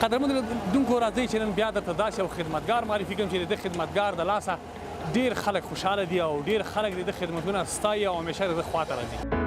قدرمن لیدونکو، راځئ چې نن بیا درته داسې یو خدمتګار معرفي کړم چې د ده خدمتګار د لاسه ډېر خلک خوشحاله دي او ډېر خلک د ده خدمتونه ستایي او همیشه د ده خواته راځي.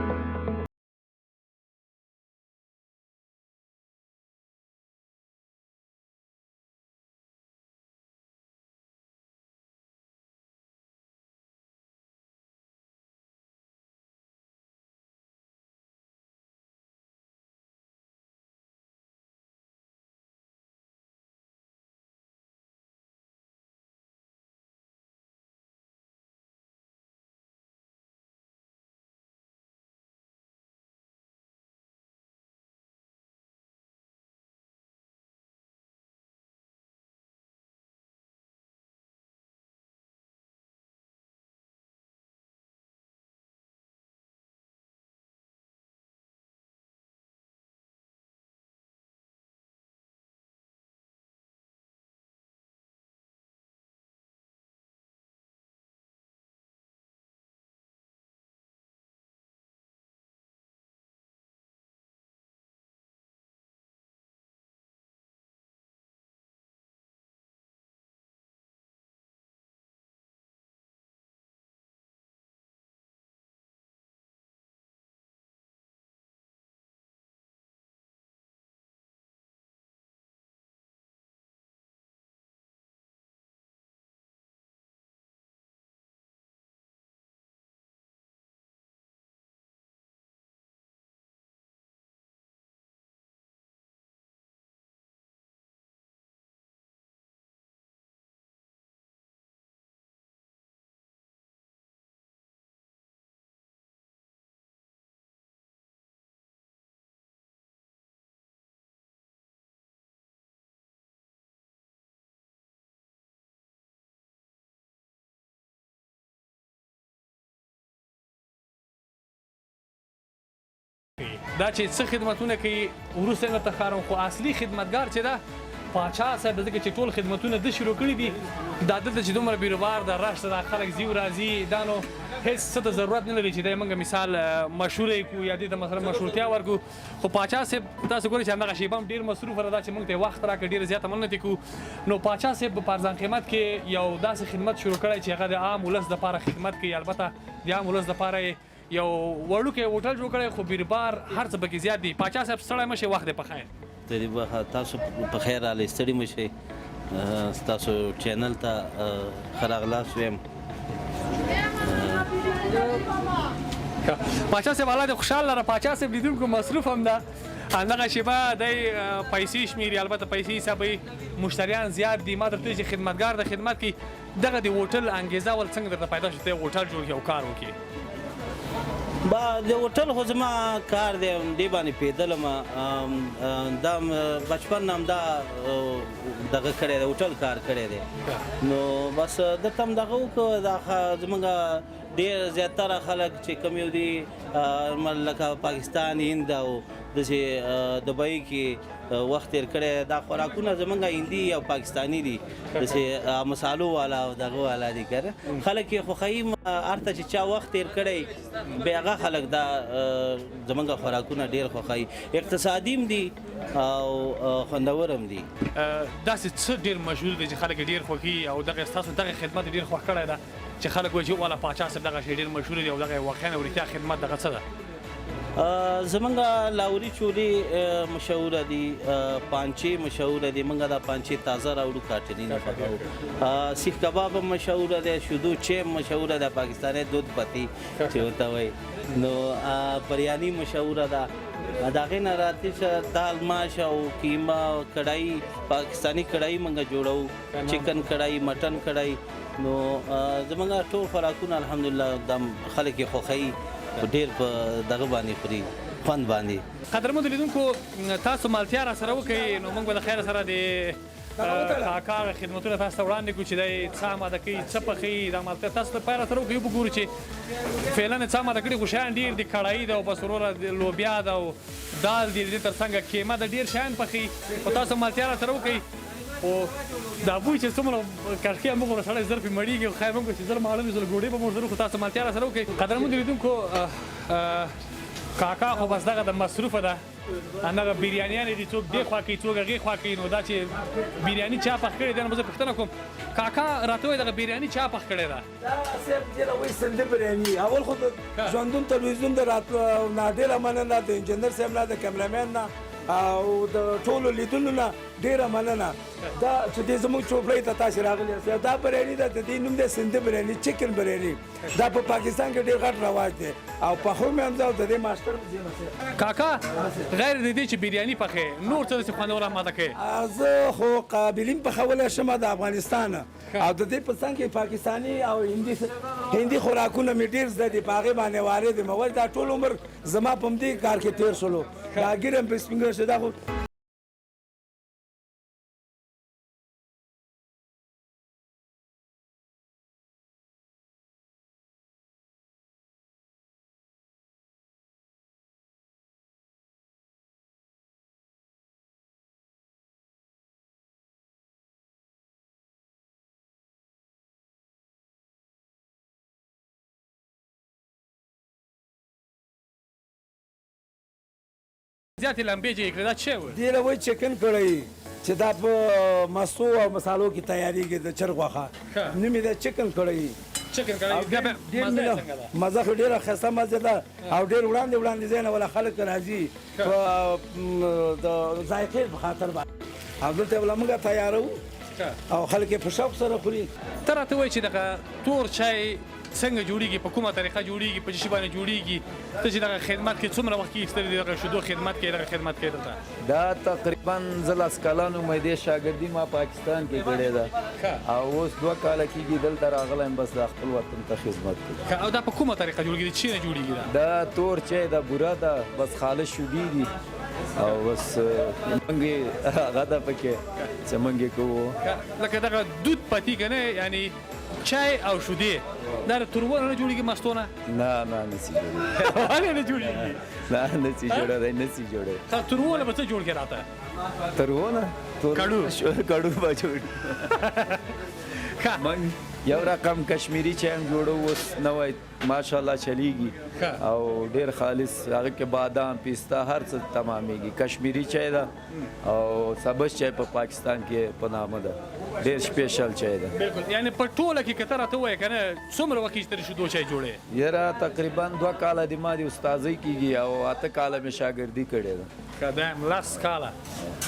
دا چې څه خدمتونه کوي وروسته نه تخارم، خو اصلي خدمتګار چې ده پاچا صاحب، ځکه چې ټول خدمتونه د شروع کړي دي. دا دلته چې دومره بیروبار ده، رش ده، خلک ځي او راځي، دا نو هیڅ څه ته ضرورت نه لري چې دی موږ مثال مشهور یې کړو یا دې ته مثلا مشهورتیا ورکړو. خو پاچا صاحب تاسو ګورئ چې همدغه شیبه هم ډېر مصروف ده، دا چې موږ ته وخت راکړ ډېره زیاته مننه ترې کوو. نو پاچا صاحب په ارزان قیمت کې یو داسې خدمت شروع کړی چې هغه د عام ولس دپاره خدمت کوي. البته د عام ولس دپاره یې یو وړوکی هوټل جوړ کړی، خو بیربار هر څه پکې زیات دي. پاچا صاحب، ستړی مه شئ، وخت دې په خیر. تاسو په خیر راغلئ، ستړي مه شئ. ستاسو چینل ته ښه راغلاست وایم. پاچا صاحب، الله دې خوشحال لره. پاچا صاحب لیدونکو مصروف هم ده، همدغه شیبه دی پیسې شمیري، البته پیسې حسابوي. مشتریان زیات دي. ما درته ویل چې خدمتګار د خدمت کوي. دغه د هوټل انګیزه ول څنګه درته پیدا شو ته هوټل جوړ کړې او کار وکړې؟ با د هوټل خو زما کار دی، دې باندې پوهېدلم. دا بچپن نه همدا دغه کړی دی، هوټل کار کړی دی. نو بس دلته هم دغه وکړو. دا زمونږ ډېر زیاتره خلک چې کوم یو دي لکه پاکستان، هند او داسې دبۍ کې وخت تېر کړی، دا خوراکونه زمونږ هندي او پاکستاني دي، داسې مسالو والا او دغه والا دي که نه، خلک یې خوښوي. هرته چې چا وخت تېر کړی بیا هغه خلک دا زمونږ خوراکونه ډېر خوښوي. اقتصادي هم دي او خوندور هم دي. داسې څه ډېر مشهور دي چې خلک یې ډېر خوښوي او دغه ستاسو دغه خدمت یې ډېر خوښ کړی ده چې خلک وایي چې والا پاچا صاحب دغه شی ډېر مشهور دی او دغه واقعا او رښتیا خدمت دغه څه ده؟ زمونږ لاوري چولې مشهوره دي، پانچې مشهوره دي. مونږ دا پانچې تازه راوړو، کاټني نه پخوو. سیخ کباب هم مشهوره دی، شودو چای هم مشهوره ده، پاکستاني دود پتی چې ورته وایي. نو بریاني مشهوره ده. د هغې نه راتې چې دال ماش او قیمه او کړايي، پاکستاني کړايي مونږ جوړوو، چکن کړايي، مټن کړايي. نو زمونږ ټول خوراکونه الحمدلله دا خلک یې خوښوي، ډېر په دغه باندې خوري، خوند باندې. قدرمنو لیدونکو، تاسو ملتیا را سره وکړئ، نو موږ به د خیره سره د کاکا هغه خدمتونه تاسو ته وړاندې کړو چې دی څه آماده کوي، څه پخوي. دا ملتیا تاسو ته پای را سره وکړئ، وګورو چې فعلا یې څه آماده کړي. خو شیان ډېر دي، کړايي ده او بس وروره لوبیا ده او دال دي، د دې تر څنګه کیمه ده، ډېر شیان پخوي. خو تاسو ملتیا را سره وکړئ. خو دا بوی چې څومره کړکۍ موږ ور سړی زر پې مړېږي، خیر موږ چې زر ماړه وي، زر ګوډۍ به موږ سره. خو تاسو ملتیا را سره وکړئ. قدرمن لیدونکو، کاکا خو بس دغه د مصروفه ده، همدغه بریانیانې دي، څوک دې خوا کوي، څوک هغې خوا کوي. نو دا چې بریاني چا پخ کړې ده، نو زه پوښتنه کوم، کاکا راته ووایه دغه بریاني چا پخ کړې ده؟ دا صاحب دې له وایي سندي بریاني. اول خو د ژوندون تلویزیون د راتلو نه ډېره مننه، د انجنیر صاحب نه، د کیمرامین نه او د ټولو لیدلو نه ډېره مننه. دا چې دې زموږ چوپړۍ ته تاسې راغلي یاست، دا بریاني ده، د دې نوم دی سندي بریاني، چکن بریاني. دا په پاکستان کې ډېر غټ رواج دی او پخو مې هم زه او د دې ماسټر هم زه یم. کاکا غیر د دې چې بریاني پخې، نور څه داسې خوندور آماده کوې؟ زه خو قابلي هم پخولی شم د افغانستان، او د دې په څنګ کې پاکستاني او هندي خوراکونه مې ډېر زده دي، په هغې باندې وارد یم. ولې دا ټول عمر زما په همدې کار کې تېر شولو، دا ږیره مې پرې سپین ږیره شوه. دا خو زیاتې لمبې جګې کړې، دا څه شی و؟ دې له وایي چکن کړی چې دا په مستو او مسالو کې تیارېږي، د چرګ غوښه، نوم یې دی چکن کړی. چکن کړی بیا به مزه یې څنګه ده؟ مزه خو ډېره ښایسته مزه ده او ډېر وړاندې وړاندې ځای نه ولا خلک راځي په د ذایقې په خاطر باندې، او دلته یې ولا موږ تیاروو او خلک یې په شوق سره خوري. ته راته ووایه چې دغه تور چای څنګه جوړیږي، په کومه طریقه جوړیږي، په څه شي باندې جوړیږي؟ ته چې دغه خدمت کې څومره وخت کېږي چې ته دغه شیدو خدمت کوې، دغه خدمت کوې دلته؟ دا تقریبا زه لس کلن وم، دې شاګردي ما پاکستان کې کړې ده او اوس 2 کاله کېږي دلته راغلی یم، بس دا خپل وطن ته خدمت کوم. او دا په کومه طریقه جوړیږي، د څه نه جوړیږي دا؟ دا تور چای ده، بوره ده، بس خالص شیدې دي او بس موږ یې هغه ده پکې چې موږ یې کوو. لکه دغه دود پتي که نه، یعنې چای او شیدې دا د تربو نه جوړیږي، مستو نه؟ نه نه، نه سي جوړیږي. ولې نه جوړیږي؟ نه نه سي جوړېدی، نه سي جوړېدی. ښه، تربو نه به څه جوړ کړې راته؟ تربو نه؟ کړو. کړو به جوړ. ښه. موږ یو رقم کشمیري چای هم جوړو، اوس نوی ماشاءالله چلیږي او ډېر خالص، هغه کې بادام پسته هر څه تمامېږي. کشمیري چای ده او سبز چای په پاکستان کې په نامه ده، ډېر سپیشل چای ده. بالکل، یعنې په ټوله کې که ته راته ووایې که نه څومره وخت کېږي چې ته د شیدو چای جوړې؟ یاره تقریبا 2 کاله د ما د استادۍ کېږي او 8 کاله مې شاګردي کړې ده. ښه، دا یم 10 کاله،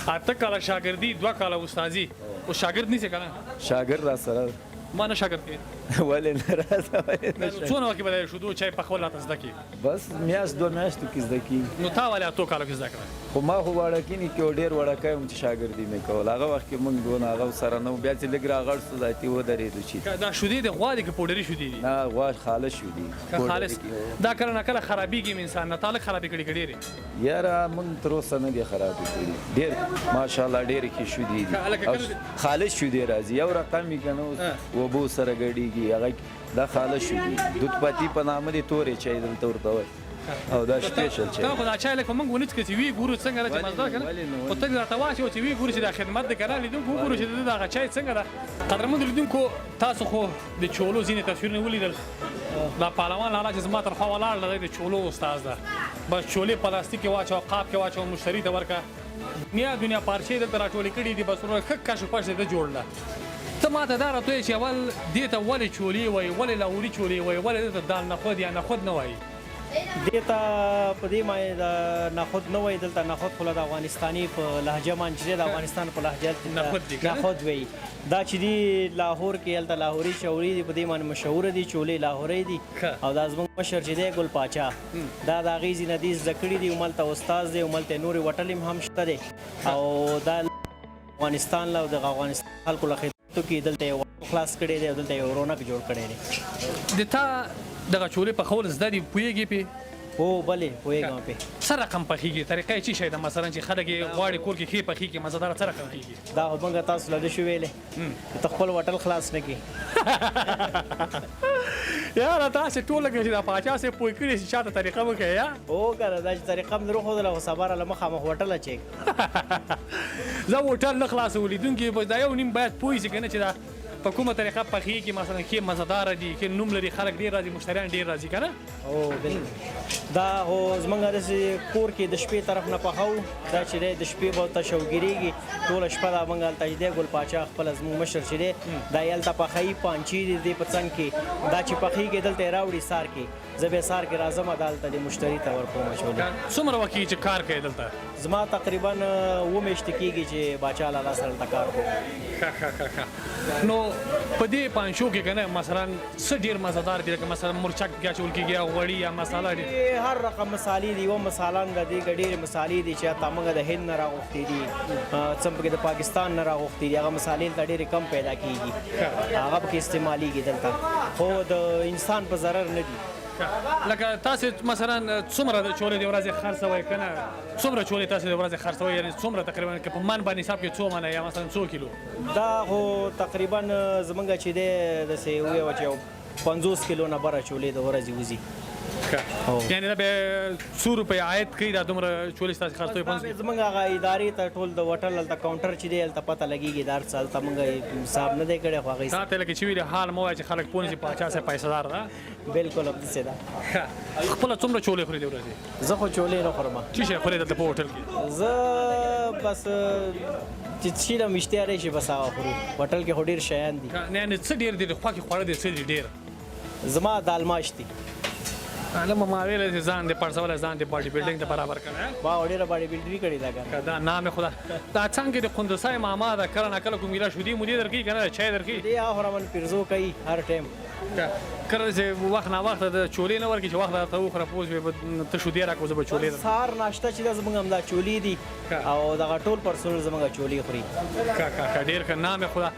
8 کاله شاګردي، 2 کاله استادي. اوس شاګرد نیسې که نه؟ شاګرد را سره ده. ما نه شاګرد کوې؟ ولې نه راځه، ولې نه شاګرد؟ څونه وخت کې به د شیدو چای پخول راته زده کړې؟ بس میاشت 2 میاشتو کې زده کېږي. نو تا ولې 8 کالو کې زده کړه؟ خو ما خو وړکیني کې ډېر وړکی وم چې شاګردي مې کوله، هغه وخت کې موږ دونه هغه سره نه وو، بیا چې لږ راغړ شو ذاتي ودرېدو چې دا شیدې د غوا دي که پوډري شیدې دي؟ نه، غوا خالص شیدې دي. خالص. دا کله نا کله خرابېږي هم انسان نه، تا لږ خرابې کړې که ډېرې؟ یاره موږ تر اوسه نه دي خرابې کړي، ډېر ماشاءالله ډېرې ښې شیدې دي، خالص شیدې راځي، یو رقم یې که نه اوس اوبو سره ګډېږي، هغه دا خالص شیدې دود پتي په نامه دي، تورې چای دلته ورته وایي او دا سپیشل چای. تا خو دا چای لکه موږ ونه څښه چې وی ګورو څنګه ده چې مزه ده که نه، خو ته راته واچوه چې وی ګورو چې دا خدمت دی که نه، لیدونکو وګورو چې د دغه چای څنګه ده. قدرمنو لیدونکو، تاسو خو د چولو ځینې تصویرونه ولیدل. دا پهلوان لالا چې زما تر خوا ولاړ دی د چولو استاد ده، بس چولې پلاستیک کې واچوه، قاب کې واچوه، مشتري ته ورکړه. دنیا دنیا پارچې دلته راټولې کړې دي، بس وروره ښه کش و پش دی ده جوړ ده. ته ما ته دا راته ووایه چې اول دې ته ولې چولې وایي، ولې لاهوري چولې وایي، ولې دې ته دال نخود یا نخود نه وایي؟ دې ته په دې معنی د نخود نه وایي، دلته نخود خو له د افغانستاني په لهجه باندې چې دی، د افغانستان په لهجه نخود دي که نه؟ نخود وایي. دا چې دی لاهور کې هلته لاهوري چولې دي، په دې باندې مشهوره دي، چولې لاهورۍ دي. او دا زموږ مشر چې دی ګل پاچا، دا د هغې ځینې دي زده کړي دي، هملته استاد دی، هملته یې نورې هوټلې هم شته دی. او دا افغانستان له او د افغانستان خلکو له خدمتو کې دلته یې هوټل خلاص کړی دی او دلته یې رونق جوړ کړی دی. د تا دغه چولې پخول زده دي، پوهېږې پې؟ هو بلې، پوهېږم پې. څه رقم پخېږي، طریقه یې څه شی ده؟ مثلا چې خلک یې غواړي کور کې ښې پخېږي، مزهداره څه رقم کېږي؟ دا خو موږ تاسو له نه شو ویلی چې ته خپل هوټل خلاص نه کړې. یاره تاسې ټول لکه چې دا پاچا صاحب پوه کړي چې چاته طریقه وښیې یا؟ هو که نه، دا چې طریقه مې در وښودله خو سبا راله مخامخ هوټل اچوي. زه هوټل نه خلاصوم، لیدونکي بس دا یو نیم باید پوه شي که نه چې دا په کومه طریقه پخېږي، مثلا ښې مزهداره دي، ښې نوم لري، خلک ډېر راځي، مشتریان ډېر راځي که نه؟ او بالکل، دا خو زمونږ داسې کور کې د شپې طرف نه پخوو. دا چې دی د شپې به ورته شوګیرېږي ټوله شپه. دا مونږ هلته چې دی ګل پاچا خپله زمونږ مشر چې دی دا یې هلته پخوي. پانچې دي دې په څنګ کې، دا چې پخېږي دلته یې راوړي. سهار کې زه بیا سهار کې راځم، دا هلته د مشتري ته ورکوم چولې. څومره وخت کېږي چې کار کوې دلته؟ زما تقریبا 7 میاشتې کېږي چې باچا لالا سره هلته کار کوم. ښه ښه ښه ښه. نو په دې پانچو کې که نه مثلا څه ډېر مزهدار دي، لکه مثلا مرچک پکې اچول کېږي یا غوړي یا مساله ډېر؟ هر رقم مسالې دي. یوه مساله نه ده، دې ډېرې مسالې دي چې حتی موږ د هند نه راغوښتې دي، څه پکې د پاکستان نه راغوښتې دي. هغه مسالې دلته ډېرې کم پیدا کېږي، هغه پکې استعمالېږي دلته، خو د انسان په ضرر نه دي. لکه تاسې مثلا څومره د چولې د ورځې خرڅوئ که نه؟ څومره چولې تاسې د ورځې خرڅوئ، یعنې څومره تقریبا که په من باندې حساب کې څو منه یا مثلا څو کیلو؟ دا خو تقریبا زمونږ چې دی داسې ووایو چې یو 50 کیلو نه بره چولې د ورځې وځي. یعنې دا به څو روپۍ عاید کوي دا دومره چولې چې تاسې خرڅوئ؟ زمونږ هغه ادارې ته ټول د هوټل هلته کاونټر چې دی هلته پته لګېږي. دا هر څه هلته مونږ حساب نه دی کړی، خو هغه تا ته لکه چې ویلي حال مه وایه چې خلک پوه نه شي پاچا صاحب پیسه دار ده. بالکل همداسې ده. خپله څومره چولې خورې د ورځې؟ زه خو چولې نه خورم. څه شی خورې دلته په هوټل کې؟ زه بس چې څه له مشتیا راشي بس هغه خورو. هوټل کې خو ډېر شیان دي. نه نه، څه ډېر دي خوښې خواړه دي، څه دي ډېر؟ زما دال ماش دي. لمه ما ویل چې ځان دې پړسولی، ځان دې باډي بلډینګ ته برابر کړی. ما ډېره باډي بلډري کړې ده که دا نام خدا دا څنګه د قندوسای ماما ده، کله نا کله کوم ګیلاس شودې مودې درکوي که نه، چای درکوي؟ دې هغه خو رامن پیرزو کوي هر ټایم. کله چې وخت نا وخت د چولې نه ورکړي چې وخت راته وخوره، پوه شوې، ته شودې راکړه زه به چولې درکړم. سهار ناشته چې ده زموږ همدا چولې دي او دغه ټول پرسونل زموږ چولې خوري. ښه ښه ښه، ډېر ښه، نام خدا.